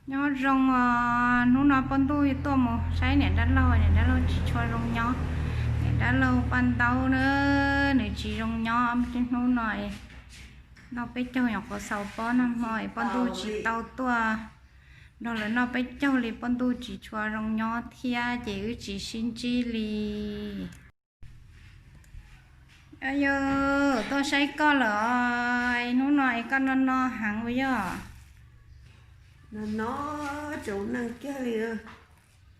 Nyob zoo os, hnub no poj ntuj tuaj mus saib niam dab laug, niam dab laug tsis tshua zoo nyob. Niam dab laug paj ntaub na, nws tsis zoo nyob, hnub no noj peb caug nyuam qhuav xaus pob nag hmo es poj ntuj tsis tau tuaj nrog lawv noj peb caug li, poj ntuj tsis tshua zoo nyob thiab ces wb tsis sib ntsib li. Yog tuaj saib koj lawm os, hnub no es koj no no heev ua yog? No no, tseem neeg kiag li,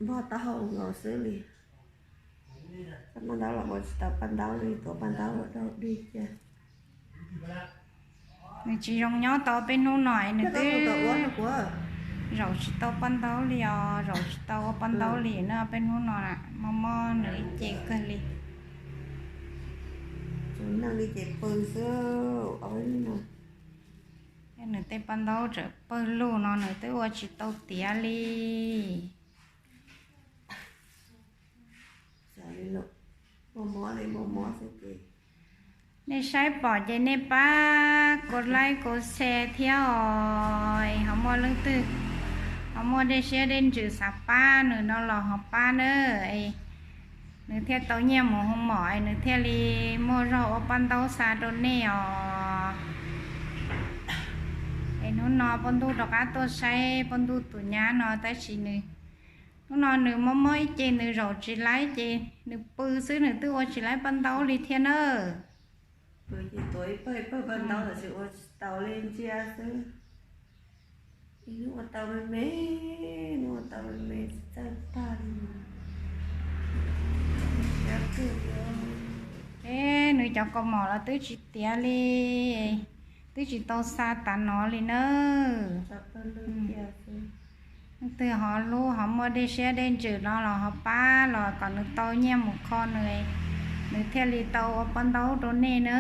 npog taub hau nkaus xwb li. Paj ntaub los ua tsis tau paj ntaub li, tuav paj ntaub ua dog dig kiag. Nws tsis zoo nyob tau peb hnub no es nws twb zaum tsis tau paj ntaub li os, zaum tsis tau ua paj ntaub li na peb hnub no. Mob mob nws ib ce kawg li. Tseem neeg li ces pw xwb. Nws tej paj ntaub tseem pawg lug no nws twb ua tsis tau tiav li. Nej saib pom ces nej pab kuv like kuv share thiab os. Ho muaj leej twg ho muaj dej siab dej ntsws xav pab nws no los ho pab na. Nws thiaj tau nyiaj mus hu mom es nws thiaj li muaj zog ua paj ntaub xa rau nej os. Es hnub no poj ntuj rov qab tuaj saib poj ntuj tus nyab no tab sis nws, hnub no nws mob mob ib ce nws zaum tsis laib ces nws pw xwb nws twb ua tsis laib paj ntaub li thiab na. Pw ces tuav ib pawg ib pawg paj ntaub los tsis ua tsis tau li ntsia xwb. Ib hnub ua tau me me, hnub ua tau me me tsis txawj tag li. Siab kawg li. Nws cov kaus mom los twb tsis tiav li, twb tsis tau xa tas no li na. Leej twg ho hlub ho muaj dej siab dej ntsws no los ho pab los kom nws tau nyiaj mus kho nws, nws thiaj li tau ua paj ntaub rau nej na.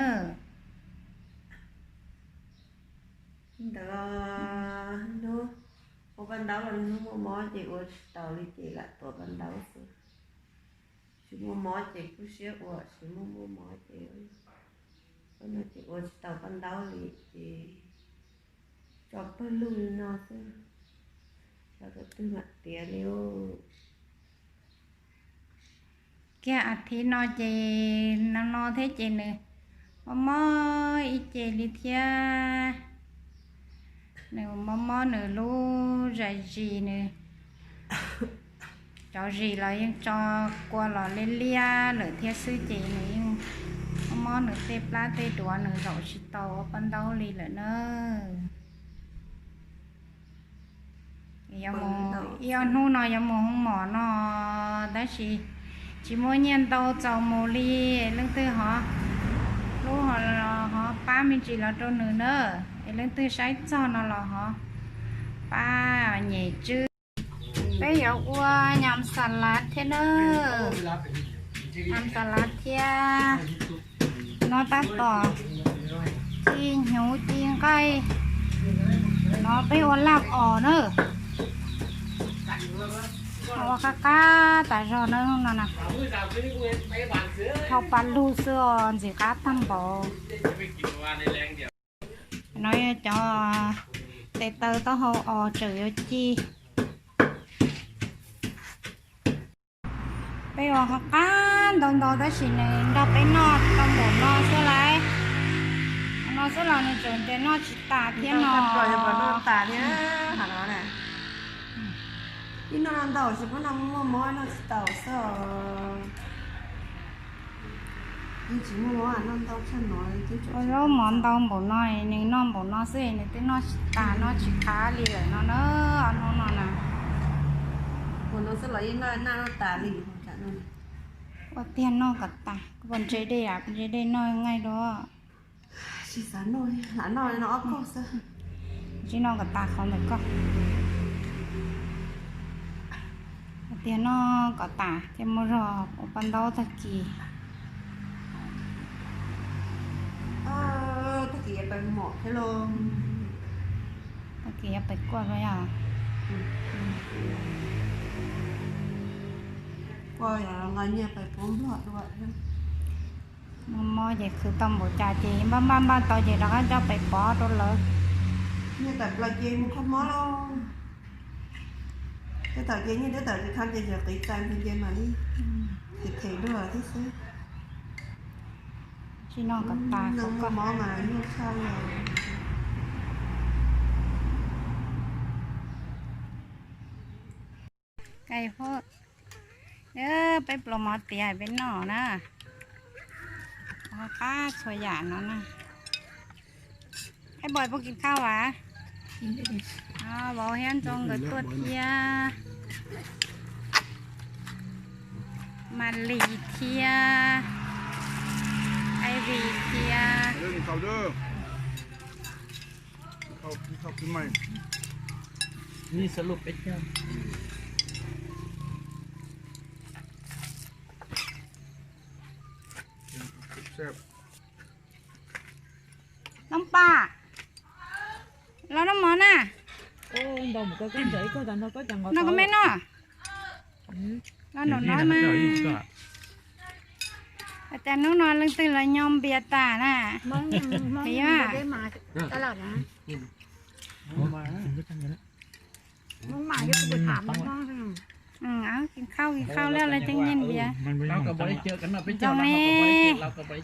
Ntawd hnub ua paj ntaub los hnub muaj mob ces ua tsis taus li ces lam tuav paj ntaub xwb. Tsis muaj mob ces kuj siab ua, tsis muaj muaj mob ces, no ces ua tsis taus paj ntaub li ces tso pawg lug li no xwb. Xyov tus twg mam tiav li. Kiag a thiv no ces no no thiab ces nws mob mob ib ce li thiab. Nws mob mob nws lub zais zis nws, cov zis los yeej tso kua los liab liab lawm thiab xwb ces nws yeej mob mob nws tej plab tej duav nws zaum tsis tau ua paj ntaub li lawm na. Ib ob hnub no yuav mus hu mom no tab sis tsis muaj nyiaj ntau txaus mus li. Leej twg ho hlub ho pab me ntsis los rau nws na, es leej twg saib txog no los ho pab nyem tswb. Peb yuav ua nyam xas lav thiab na. Nyam xas lav thiab. No tab tom ci hnyuv ci nqaij. No peb ua laj os na. Ua qab qab tas zog na no na. Tho pa lug xwb os, ntxim qab tag npaum. No yog cov tes taw taub hau os tseem yuav ci. Peb ua qab qab ntau ntau tab sis nws nrog peb noj tau npaum no xwb lauj. No xwb los nws tseem tias noj tsis tas thiab no. Ib noj ntau tsis pub noj muaj mob noj tsis tau xwb. Ua zaub mov ntau npaum no, nws noj npaum no xwb nws twb noj tsis tas noj tsis qab li lawm no na, hnub no na. Ua tiag noj kom tas, kuv puas ntse dej, ntse dej noj nqaij dua. Tsis noj kom tas qhov ntawm koj. Tiag noj kom tas thiaj muaj zog ua paj ntaub tag kis. Tag kis yuav pais mom thiab lauj. Tag kis yuav pais kuaj los yog? Kuaj los nqa nyiaj pais pov nplog dua thiab. Mob mob ces khwv tau npaum cas ces npaj npaj npaj tau ces rov qab coj pem pov rau lawv. Nyiaj tawm plaws ces mus kho mob lauj. Tej thaum ces nyiaj tej thaum tsis kham ces yog qiv txais nqi ces mam li them them dua thiab xwb. Tsis no kom tas no kom mov mas nyuaj tshaj li. Kai hub, peb pluas mov tiav peb noj na. Qab txhua yam no na. Ej, Npoj puas kis khau as? Vauv thiab Ntxoo nkawd tuaj thiab. Mas Lis thiab, Ivy thiab. Noob Paj, los noj mov na. Noj koj me noj. Los nraum no mas. Cas hnub no leej twg los nyo npias tas na? Piv, kis khau kis khau lawm lawv cov nyiaj npias. Zoo ne,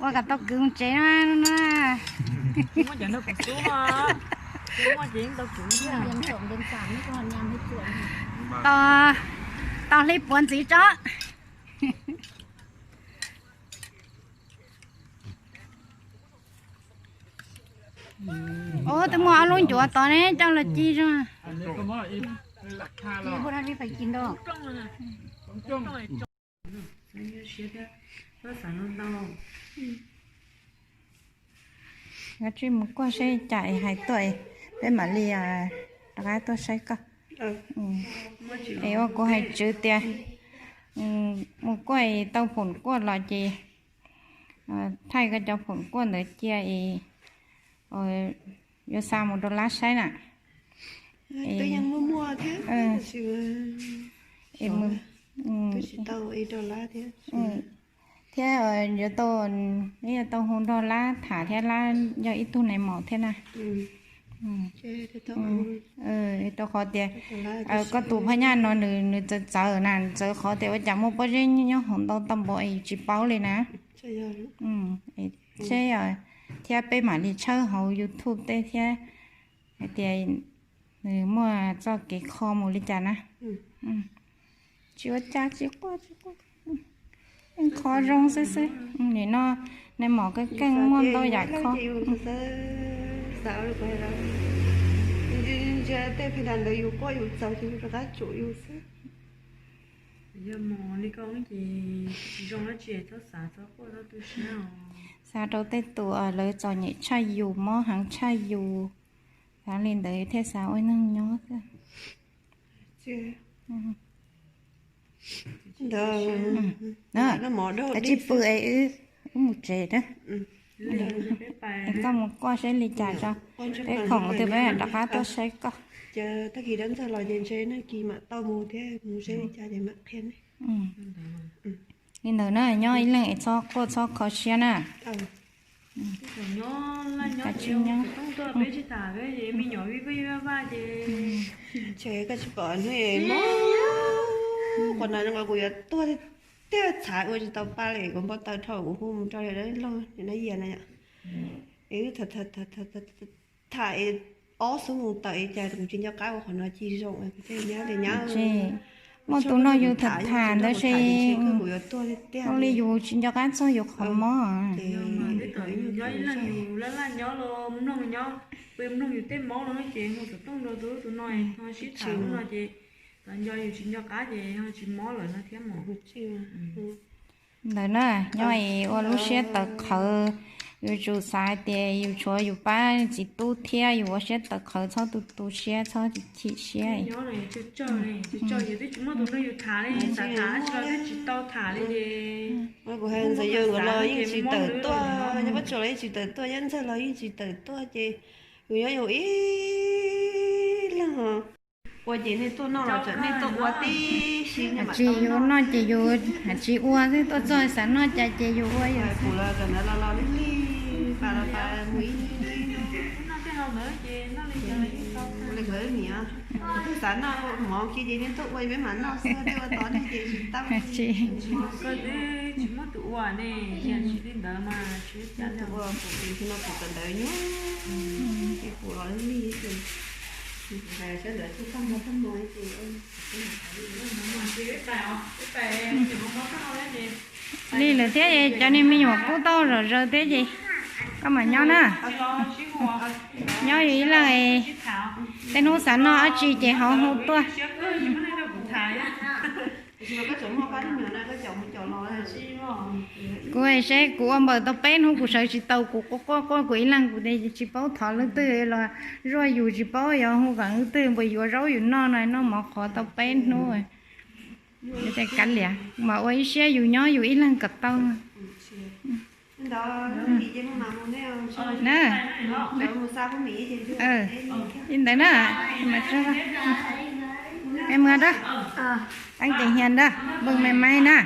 ua kom tau kwv mus tsev no na. Tos, tos hlij puav ntxiv tso. Ub, twb muaj ob lub ncuav tod ne, coj los ci zoo. Koj tsij mus kuaj seb cas es hais tuaj, peb mam li rov qab tuaj saib koj. Es ua kuv hais tswv tias mus kuaj es tau phoom kuaj los ces thaij koj cov phoom kuaj ntawd cia es yuav xa mus rau lab saib na. Thiab yuav tau, yuav tau hu nrog lab tham thiab, lab yog ib tug nais maum thiab na. Rau qhov tias koj tus phab nyaj no nws txawv txawv na, txawv qhov tias ua cas muaj pob zeb nyob hauv ntau tau npaum es tsis paub li na. Seb, thiab peb mam li tshawb hauv YouTube tej thiab hais tias nws muaj txoj kev kho mus li cas na. Tsis ua cas, tsis quaj, tsis quaj. Yeej kho zoo xwb xwb. Nim no nais maum keej keej muaj ntau yam kho. Tej phi da ntawd yus quaj yus txaus ces yus rov qab tsum yus xwb. Xav rau tej tus lawv txom nyem tshaj yus, mob heev tshaj yus, xav li ntawd thiaj xav ua neeg nyob xwb. Ntawd, koj tsis pw es wb, wb mus tsev na. Es koj mus kuaj seb li cas tso, peb khoom twg peb mam rov qab tuaj saib koj. Ces tag kis dab ntxawg los ces ntshe nag kis mam tau mus thiab, mus seb li cas ces mam qhia nej. Li ntawd na, nyob ib leeg es txhob quaj txhob kho siab na. Kav tsij nyob. Ntshe koj tsis pom hnub mob, qhov no zoo nkaus kuv yuav tuag tiag, txhav ua tsis tau pa li, kuv npau taws dhau kuv hu mus rau dab laug niam dab yas na yom. Es tham es ob xuab moos tawm es cas kuv tsis nco qab ua qhov no ci zoo, kuv thiaj nyab tias nyab, muaj tus no yus tham tham ntawd ces kuv yuav tuag tiag tiag li, yus tsis nco qab txog yus qhov mob. Nyob ib leeg yus laj laj nyob los mloog nyob, pw mloog yus tej mob no ces hu xov tooj rau tus ub tus no, ho sib tham lub no ces txawm nco yus tsis nco qab ces ho tsis mob lawm no thiab mas. Ntawd na, nyob es ua lub siab tawv qhawv, yus tsum xav hais tias yus tshuav yus pab txiv tub thiab, yus ua siab tawv qhawv, txhob tu tu siab, txhob chim siab. Kuv hais ntxawm yawg nkawd los yeej tsis tawm tuaj, nyob Pob Tsuas los yeej tsis tawm tuaj, nyob Ntxawg los yeej tsis tawm tuaj ces yus nyob yus ib leeg. Ua ces nej tuaj noj los txawm nej tuaj ua tib si. Tsis yus noj ces yus tsis ua xwb, tuaj txog xav noj cas ces yus ua yus xwb. Kuv los ntawd los los lig lig, pas los pas mus ib lig lig. Nkawd niam, tus xav noj mov kiag ces nej tuaj ua peb mam noj xwb, tej ua tod nej ces tsis tau. Tsis, koj twb tsis muaj tus ua ne, yog tsis li ntawd mas tsis ua kuv no kuv kawm ntawv nyob, ces kuv los li ces kuv hais sawv daws tuaj tag nrho tag nrho ces li lawm thiab, cov niag me nyuam qub tau zom zaws thiab ces koj mam nyob na. Nyob yus ib leeg, tej hnub xav noj dab tsi ces ho hu tuaj. Kuv seb kuv ua npaws tau peb hnub kuv sawv tsis tau, kuv quaj quaj quaj kuv ib leeg, kuv tias tsis paub thov leej twg los zuaj yus, tsis paub yuav hu kom leej twg npuas yuav zaub yus noj no, noj mov qhuav tau peb hnub. Kav liam, mas ua ib siab yus nyob yus ib leeg kom tau. Na, li ntawd na, mus da, teeb tes hia da, npawj me me na.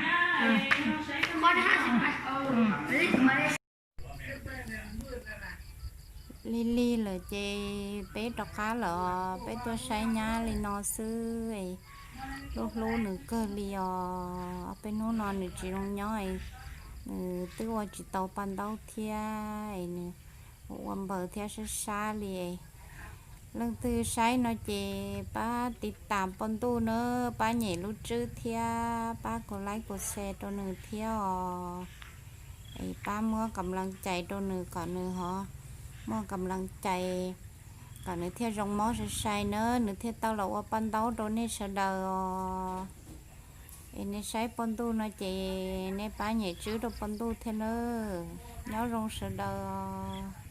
Lig lig lawm ces peb rov qab lawm, peb tuaj saib nyab li no xwb. Hlub hlub nws kawg li os, peb hnub no nws tsis zoo nyob, nws twb ua tsis tau paj ntaub thiab, nws ua npaws thiab sab sab li. Leej twg saib no ces pab tiv tam poj ntuj na, pab nyem lub tswb thiab pab kuv like kuv share rau nws thiab os. Es pab muab kam leej cai rau nws kom nws ho muaj kam leej cai, kom nws thiaj zoo mob sai sai na, nws thiaj tau los ua paj ntaub rau nej sawv daws os. Es nej saib poj ntuj no ces nej pab nyem tswb rau poj ntuj thiab na. Nyob zoo sawv daws os.